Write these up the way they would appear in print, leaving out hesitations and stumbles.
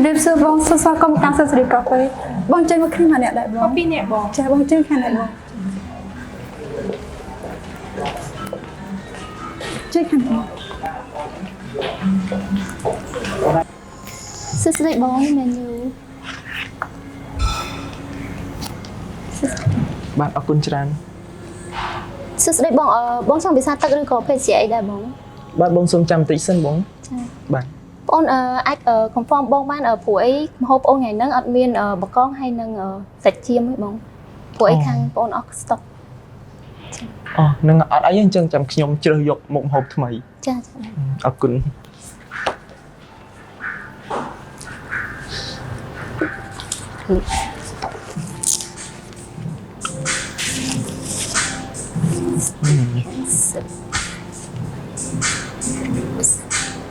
ជំរាបសួរបងសួរស្វាគមន៍តាមសិរីកាហ្វេបងចេញមកគ្នាម្នាក់ដែរបង ពីរនាក់បង ចាបងជើងខាងនេះបងជើងខាងនេះ សួស្តីបង menu បាទអរគុណច្រើន សួស្តីបងអឺបងចង់ពិសាទឹកឬក៏ភេសជ្ជៈអីដែរបង បាទបងសូមចាំបន្តិចសិនបង ចា បាទ បងអឺអាច confirm បងបានអឺព្រោះអីម្ហូបបងថ្ងៃហ្នឹងអត់មានអឺបកងហើយនឹងអឺសាច់ចៀមទេបងព្រោះអីខាងបងអស់ stock អូនឹងអត់អីទេអញ្ចឹងចាំខ្ញុំជ្រើសយកមុខម្ហូបថ្មី ចាចា អរគុណ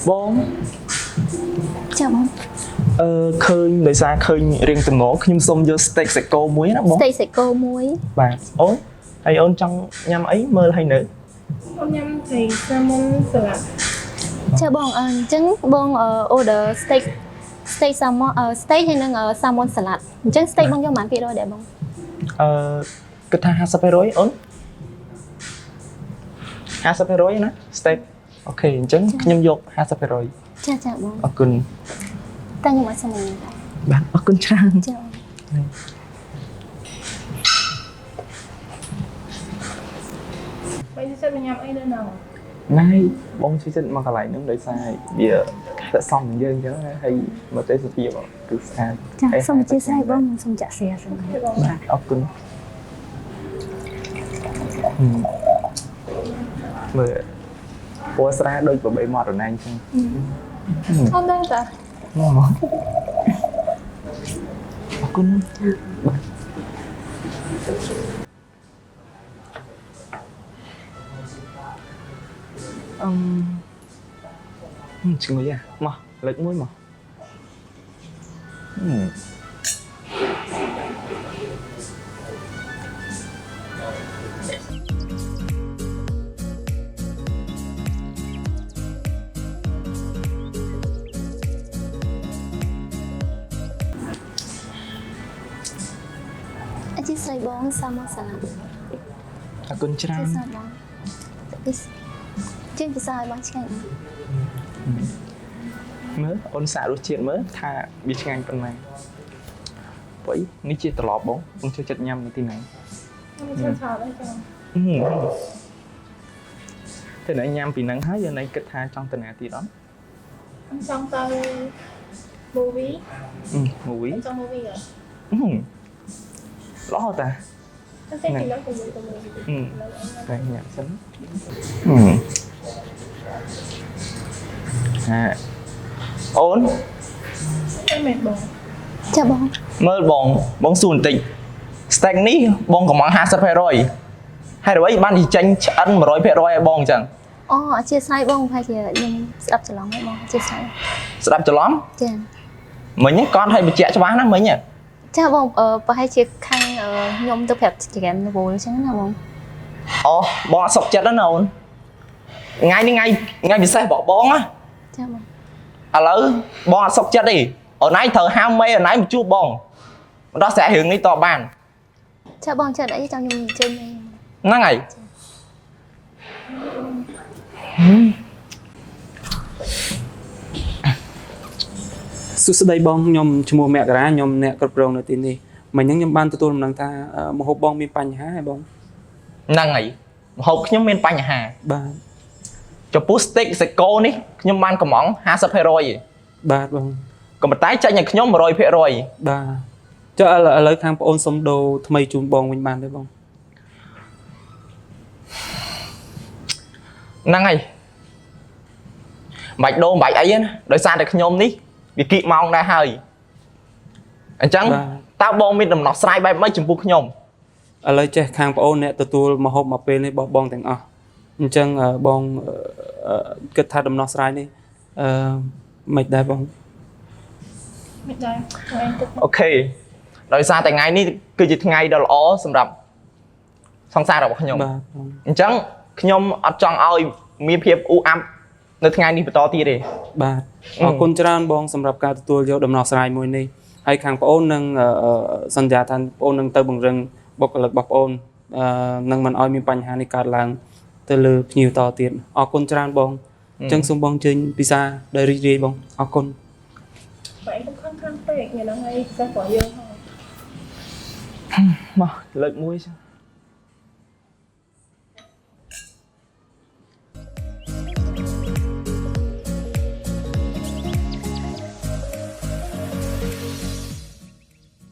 បង ចាបង អឺឃើញដោយសារឃើញរៀងតំណខ្ញុំសូមយក steak សាច់គោមួយណាបង ស្តេកសាច់គោមួយ បាទអូនហើយអូនចង់ញ៉ាំអីមើលឲ្យនៅ អូនញ៉ាំត្រី salmon salad ចាបងអឺអញ្ចឹងបងអឺ order steak steak salmon អឺ steak ហើយនឹង salmon salad អញ្ចឹង steak បងយកប៉ុន្មានភាគរយដែរបង អឺគិតថា50%អូន50%ណា steak OK អញ្ចឹងខ្ញុំយក50% ចាចាបង អរគុណ តែខ្ញុំអត់សុំញ៉ាំដែរ បាទអរគុណច្រើន ចាបង បើសិនមកញ៉ាំអីនៅហ្នឹង ណៃបងជួយចិត្តមកកន្លែងហ្នឹងដោយសារវាស័ក្តិសមនឹងយើងអញ្ចឹងណាហើយមកទេសភាពគឺស្អាត ចាសូមអធិស្ឋានបងខ្ញុំសូមចាក់សៀសិន បាទអរគុណហឹមមើលពណ៌ស្រាដូចបបីមករណែងអញ្ចឹង អូនដឹងតា អូអរគុណបាទអឹមឈ្ងុយហ៎មកលើកមួយមកហឹម អធិស្ឋានបង salmon salad អរគុណច្រើន អធិស្ឋានបងពិសជិះពិសាឲ្យបងឆ្ងាញ់ មើលអូនសាករសជាតិមើលថាវាឆ្ងាញ់ប៉ុណ្ណាព្រោះអីនេះជាត្រឡប់បងបងចូលចិត្តញ៉ាំនៅទីណា ខ្ញុំឈឺឆោតអីចឹង អឺតែណែញ៉ាំពីហ្នឹងហើយយើងណែគិតថាចង់ទៅណាទៀតអត់ ខ្ញុំចង់ទៅ movie អឺ movie ចង់ movie ហ៎ អឺល្អតា តែតែពីលើទៅមួយទៅ movie អឺតែញ៉ាំសិនអឺហាអូន អីមែនបង ចាបង មើលបងបងសួរបន្តិច stack នេះបងកំង50%ហើយអ្វីបានជាចេញឆ្អិន100%ឲ្យបងអញ្ចឹង អូអធិស្ឋានបងប្រហែលជាខ្ញុំស្ដាប់ច្រឡំហើយបងអធិស្ឋាន ស្ដាប់ច្រឡំ ចា មិញកត់ឲ្យបញ្ជាក់ច្បាស់ណាមិញ ចាបងអឺប្រហែលជាខាងអឺខ្ញុំទៅប្រាប់ចក្រាមរវល់អញ្ចឹងណាបង អូបងអត់សុខចិត្តណាអូនថ្ងៃនេះថ្ងៃថ្ងៃពិសេសរបស់បងណា ចាបង ឥឡូវបងអត់សុខចិត្តទេអូនឯងត្រូវហៅមេអូនឯងមកជួបបងមិនដោះស្រាយរឿងនេះតបាន ចាបងចាអីចាំខ្ញុំអញ្ជើញមក ហ្នឹងហើយ សួស្តីបងខ្ញុំឈ្មោះមករាខ្ញុំអ្នកគ្រប់គ្រងនៅទីនេះមិញហ្នឹងខ្ញុំបានទទួលដំណឹងថាអឺម្ហូបបងមានបញ្ហាហ៎បង ហ្នឹងហើយម្ហូបខ្ញុំមានបញ្ហា បាទ ចំពោះ steak សាច់គោនេះខ្ញុំបានកំង50%ឯង បាទបង ក៏ប៉ុន្តែចេញឲ្យខ្ញុំ100% បាទចុះឥឡូវខាងប្អូនសុំដូរថ្មីជូនបងវិញបានទេបង ហ្នឹងហើយមិនបាច់ដូរមិនបាច់អីទេណាដោយសារតែខ្ញុំនេះវាគៀកម៉ោងដែរហើយអញ្ចឹងតើបងមានដំណោះស្រាយបែបម៉េចចំពោះខ្ញុំ ឥឡូវចេះខាងប្អូនអ្នកទទួលម្ហូបមកពេលនេះរបស់បងទាំងអស់អញ្ចឹងអឺបងអឺគិតថាដំណោះស្រាយនេះអឺមិនដែរបង មិនដែរខ្លួនឯងគិត OK ដោយសារតែថ្ងៃនេះគឺជាថ្ងៃដ៏ល្អសម្រាប់សង្សាររបស់ខ្ញុំ បាទបង អញ្ចឹងខ្ញុំអត់ចង់ឲ្យមានភាពអ៊ូអាប់ នៅថ្ងៃនេះបន្តទៀតទេ បាទអរគុណច្រើនបងសម្រាប់ការទទួលយកដំណោះស្រាយមួយនេះហើយខាងប្អូននឹងអឺអឺសន្យាថាប្អូននឹងទៅបង្រឹងបុគ្គលិករបស់ប្អូនអឺនឹងមិនឲ្យមានបញ្ហានេះកើតឡើងទៅលើភ្ញៀវតទៀតអរគុណច្រើនបងអញ្ចឹងសូមបងអញ្ជើញពិសាដោយរីករាយបងអរគុណ បងឯងកុំខឹងខ្លាំងពេកថ្ងៃហ្នឹងឯងពិសេសរបស់យើងហ៎ មកលើកមួយចឹង។